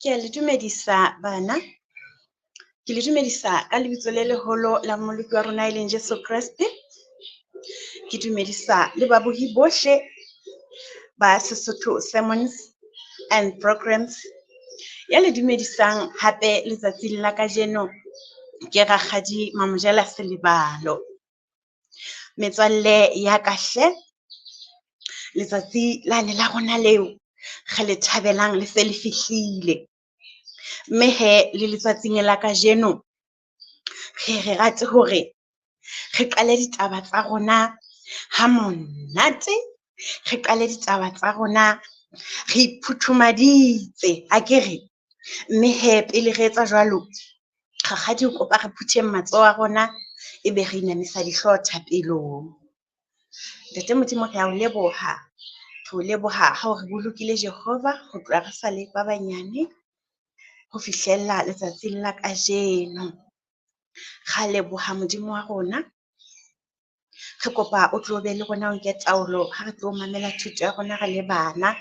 Ke a le dumedisa bana. Ke le dumedisa ka lebitso le leholo la Mmoloki wa rona e leng Jesu Kreste. Ke dumedisa le babohi bohle ba Sesotho Sermons and Programs. Ya le dumedisang hape letsatsing la kajeno ke Rakgadi Mamojela Selebalo. Metswalle ya ka hle, letsatsi lane la rona leo re le thabelang le se le fihlile. Mme hee le letsatsing la kajeno re re rate hore re qale ditaba tsa rona ha monate, re qale ditaba tsa rona re iphuthumaditse akere. Mme hee pele re etsa jwalo, rakgadi o kopa re phutheng matsoho a rona, ebe re inamisa dihlooho thapelong. Ntate Modimo, re a o leboha, re o leboha ha o re bolokile Jehova ho tloha re sa le ba banyane ho fihlella letsatsing la kajeno. Ra leboha Modimo wa rona, re kopa o tlo be le rona, o nke taolo ha re tlo mamela thuto ya rona re le bana.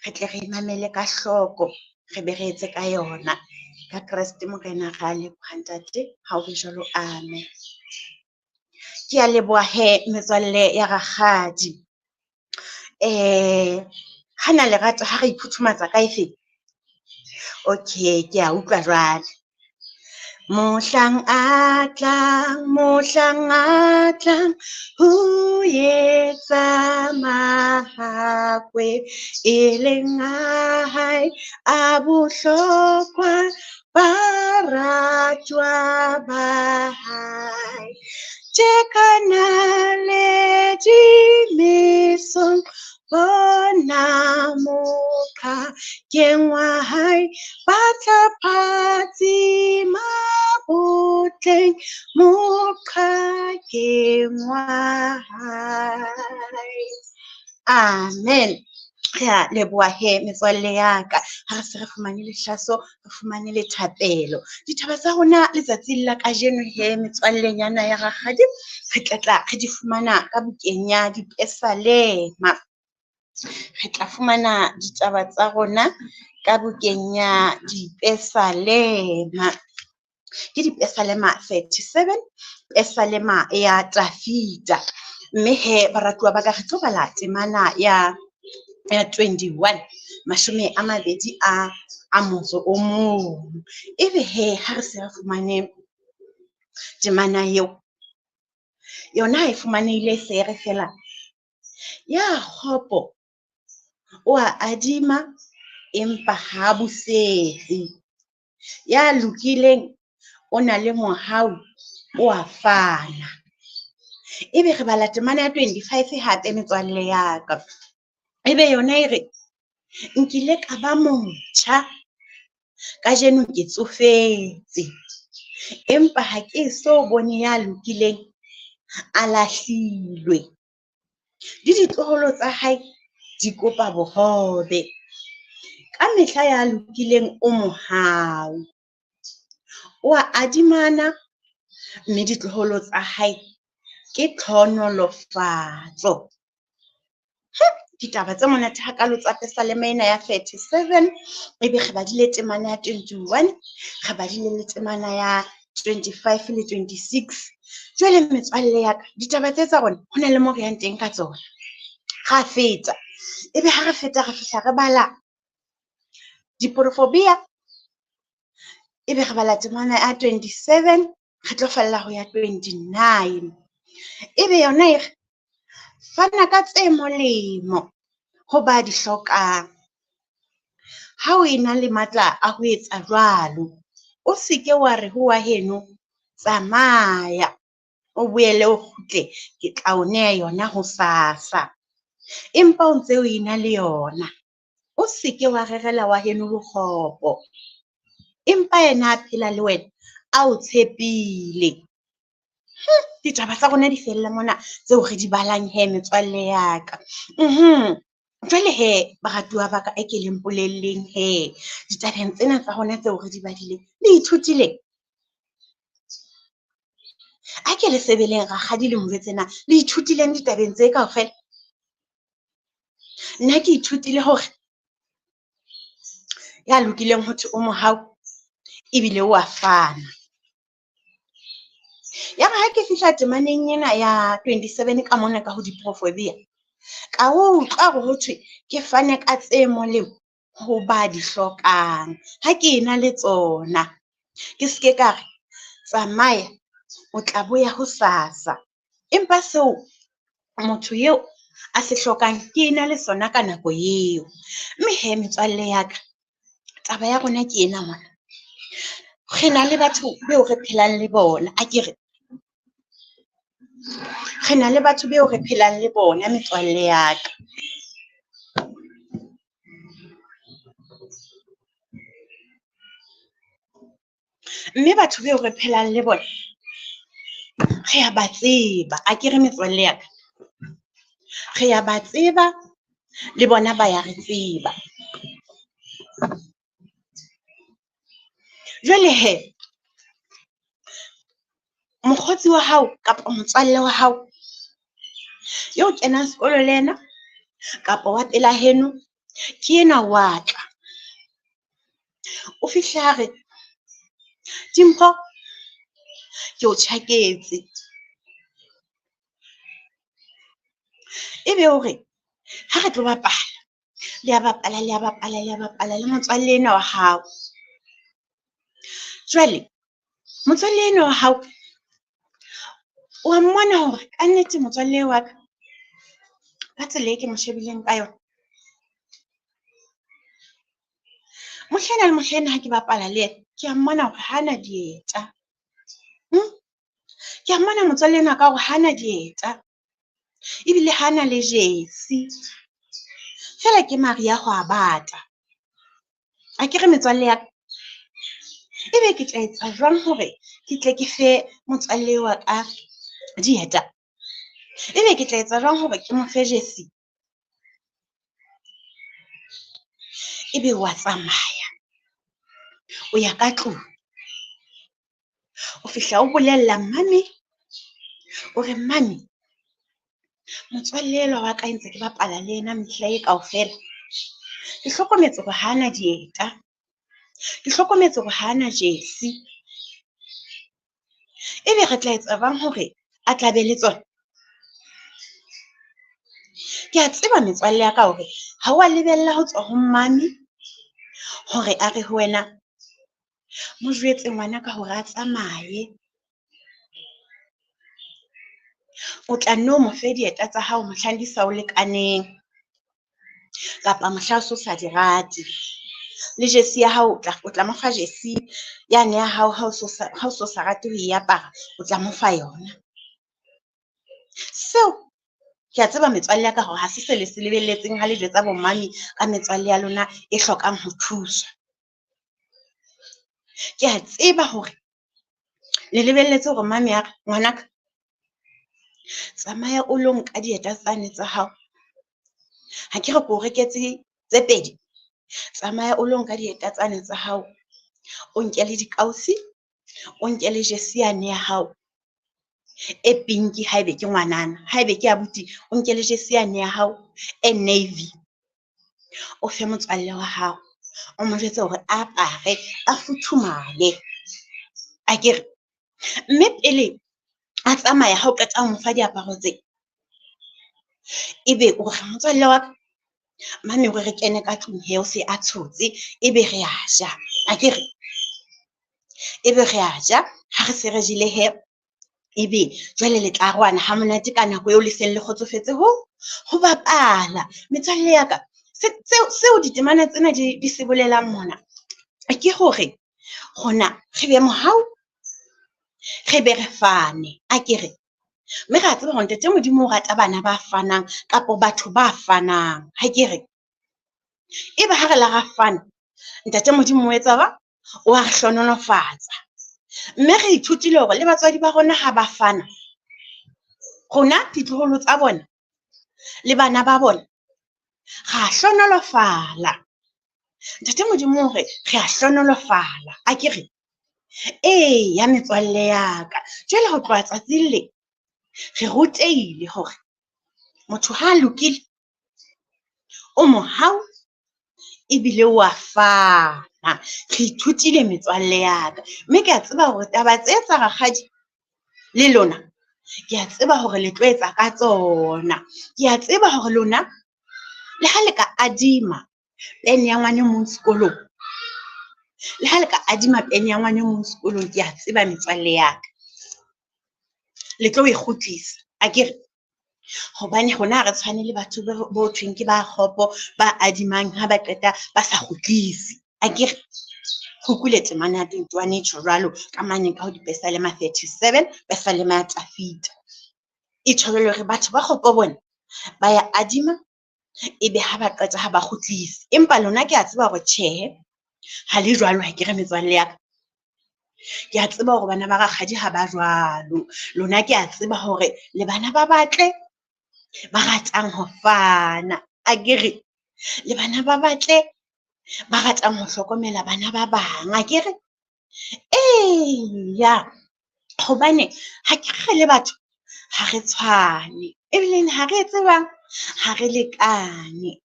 Re tle re mamele ka hloko, re be re etse ka yona. Ka Kreste Morena re a leboha ntate, ha o be jwalo, amen. Ke a leboha he metswalle ya rakgadi. Hana lerato ha re iphuthumatsa ka efe? Okay, ke a utlwa jwale. Mohlang a tlang, mohlang a tlang, ho etsa mahakwe e leng a hae a bohlokwa, ba ratwa ba hae. Tje ka naledi mesong, bona moqhakeng wa hae, ba tla phatsima botleng moqhakeng wa hae. Amen. Re a leboha he metswalle ya ka, ha re se re fumane lehlaso, re fumane le thapelo. Ditaba tsa rona letsatsing la kajeno he metswallenyana ya rakgadi, re tla tla re di fumana ka bukeng ya Dipesalema. Re tla fumana ditaba tsa rona ka bukeng ya Dipesalema. Ke Dipesalema 37, Pesalema ya Tafita. Mme he baratuwa ba ka, re tlo bala temana ya 21, 21 a motso o mong. Ebe he ha re se re fumane temana eo, yona ha e fumanehile se re fela ya kgopo o a adima empa ha busetse. Ya lokileng o na le mohau, o a fana. Ebe re bala temana ya 25 hape metswalle ya ka. Ebe yona e re, nkile ka ba motjha, kajeno ke tsofetse, empa ha ke so bone ya lokileng a lahlilwe. Le ditloholo tsa hae di kopa bohobe. Ka mehla ya lokileng o mohau, o a adimana, mme ditloholo tsa hae ke tlhohonolofatso. Ditaba tse monate hakalo tsa Pesalema ena ya 37, ebe re badile temana ya 21, re badile le temana ya 25 le 26. Jwale metswalle ya ka, ditaba tse tsa rona ho na le mo re yang teng ka tsona. Ra feta, ebe ha re feta re fihla re bala diporofobia, ebe re bala temana ya 27, re tlo fella ho ya 29. Ebe yona e re, fana ka tse molemo ho ba di hlokang. Ha o ena le matla a ho etsa jwalo, o se ke wa re ho wa heno, tsamaya, o boele o kgutle, ke tla o neha yona hosasa. Empa o ntse o ena le yona, o se ke wa rerela wa heno bokgopo. Empa yena a phela le wena, a o tshepile. Ditaba tsa rona di fella mona tseo re di balang he metswalle ya ka. Jwale he baratuwa ba ka, e ke le mpolelleng he ditabeng tsena tsa rona tseo re di badileng, le ithutileng? A ke le sebeleng rakgadi le mo jwetse na le ithutileng ditabeng tse kaofela? Nna ke ithutile hore Ya lokileng ho thwe o mohau ebile o a fana. Ya re ha ke fihla temaneng ena ya 27 ka mona ka ho diprofovia, ka utlwa hore ho thwe ke fane ka tse molemo ho ba di hlokang. Ha ke na le tsona, ke ske ka re tsamaya o tla boya hosasa. Empa seo motho eo a se hlokang, ke na le sona ka nako eo. Mme hee metswalle ya ka, taba ya rona ke ena mona. Re na le batho beo re phelang le bona akere, re na le batho beo re phelang le bona metswalle ya ka. Mme batho beo re phelang le bona, re a ba tseba akere metswalle ya ka, re a ba tseba le bona ba ya re tseba. Jwale hee, mokgotsi wa hao kapa motswalle wa hao eo kenang sekolo le yena kapa wa pela heno, ke enwa wa tla o fihle a re, Dimpho ke o tjhaketse. Ebe o re ha re tlo bapala le a bapala, le a bapala, le a bapala le motswalle enwa wa hao. Jwale motswalle enwa wa hao wa mmona hore kannete motswalle wa ka, ka tsela e ke mo shebileng ka yona. Mohlaena le mohlaena ha ke bapala le yena, ke a mmona hore hana dieta. Ke a mmona motswalle enwa wa ka hore hana dieta ebile hana le jersey feela ke mariha ho a bata. Akere metswalle ya ka, ebe ke tla etsa jwang hore ke tle ke fe motswalle wa ka dieta? Ebe ke tla etsa jwang hore ke mo fe jersey? Ebe wa tsamaya o ya ka tlung, o fihla o bolella mummy, o re mummy motswalle elwa wa ka ntse ke bapala le yena mehla e kaofela. Ke hlokometse hore hana dieta, ke hlokometse hore hana jersey. Ebe re tla etsa jwang hore a tla be le tsona? Ke a tseba metswalle ya ka hore ha wa lebella ho tswa ho mommy hore a re ho wena, mo jwetse ngwanaka hore a tsamaye. O tla nno mo fe dieta tsa hao mohlang di sa o lekaneng kapa mohlang o so sa di rate. Le jersey ya hao o tla mo fa jersey yane ya hao ha o so sa rate ho e apara, o tla mo fa yona. Seo ke a tseba metswalle ya ka hore ha se se le se lebelletseng ha le jwetsa bo mommy ka metswalle ya lona e hlokang ho thuswa. Ke a tseba hore le lebelletse hore mommy a re ngwanaka, tsamaya o lo nka dieta tsane tsa hao. Ha ke re ke o reketse tse pedi, tsamaya o lo nka dieta tsane tsa hao, o nke le dikausi, o nke le jersey yane ya hao e pink haebe ke ngwanana, haebe ke abuti, o nke le jersey yane ya hao e navy. O fe motswalle wa hao, o mo jwetse hore a apare a futhumale akere. Mme pele a tsamaya ha o qeta ho mo fa diaparo tse, ebe o re motswalle wa ka mane hore re kene ka tlung hee o se a tshotse, ebe re a ja akere. Ebe re a ja ha re se re jele hee, ebe jwale le tla arohana ha monate ka nako eo le seng le kgotsofetse ho bapala. Metswalle ya ka, seo ditemana tsena di se bolelang mona ke hore rona re be mohau, re be re fane akere. Mme re a tseba hore Ntate Modimo o rata bana ba fanang kapa batho ba fanang hakere. Ebe ha re la ra fana, Ntate Modimo o etsa jwang? O a re hlohonolofatsa. Mme re ithutile hore le batswadi ba rona ha ba fana, rona ditloholo tsa bona le bana ba bona ra hlohonolofala. Ntate Modimo o re re a hlohonolofala akere. Eya metswalle ya ka, jwale ho tloha tsatsing le re rutehile hore motho ha a lokile o mohau ebile wa fana. Re ithutile metswalle ya ka, mme ke a tseba hore taba tse tsa rakgadi le lona, ke a tseba hore le tlo etsa ka tsona. Ke a tseba hore lona le ha le ka adima pene ya ngwana e mong sekolong, le ha le ka adima pene ya ngwana e mong sekolong, ke a tseba metswalle ya ka, le tlo e kgutlisa akere? Hobane rona ha re tshwane le batho bo thweng ke ba kgopo, ba adimang ha ba qeta ba sa kgutlise akere? Re utlwile temana ya 21 e tjho jwalo ka mane ka ho Dipesalema 37, Pesalema ya Tafita. E tjho jwalo hore batho ba kgopo bona ba ya adima, ebe ha ba qeta ha ba kgutlise. Empa lona ke a tseba hore tjhehe, ha le jwalo akere metswalle ya ka? Ke a tseba hore bana ba rakgadi ha ba jwalo. Lona ke a tseba hore le bana ba batle, ba ratang ho fana akere? Le bana ba batle, ba ratang ho hlokomela bana ba bang akere? Eya, hobane ha ke re le batho ha re tshwane ebile ha re etse jwang? Ha re lekane,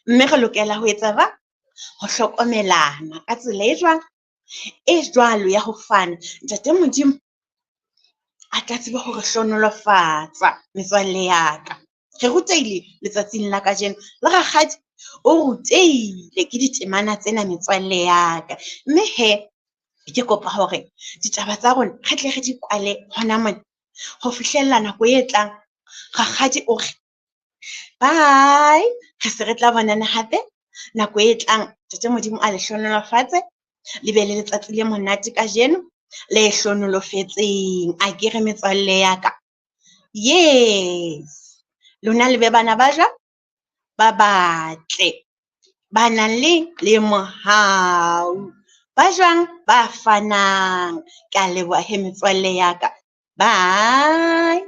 mme re lokela ho etsa jwang? Ho hlokomelana ka tsela e jwang? E jwalo ya ho fana. Ntate Modimo a tla tsebe hore hlohonolofatsa metswalle ya ka. Re rutehile letsatsing la kajeno le rakgadi o rutehile ke ditemana tsena metswalle ya ka. Mme he, ke kopa hore ditaba tsa rona re tle re di kwale hona mona ho fihlella nako e tlang. Rakgadi o re bye, re se re tla bonana hape nako e tlang. Ntate Modimo a le hlohonolofatse, le be le letsatsi le monate kajeno le hlohonolofetseng. Akere metswalle ya ka? Yes, lona le be bana ba jwang? Ba batle, ba nang le mohau, ba jwang? Ba fanang. Ke a leboha he metswalle ya ka. Bye.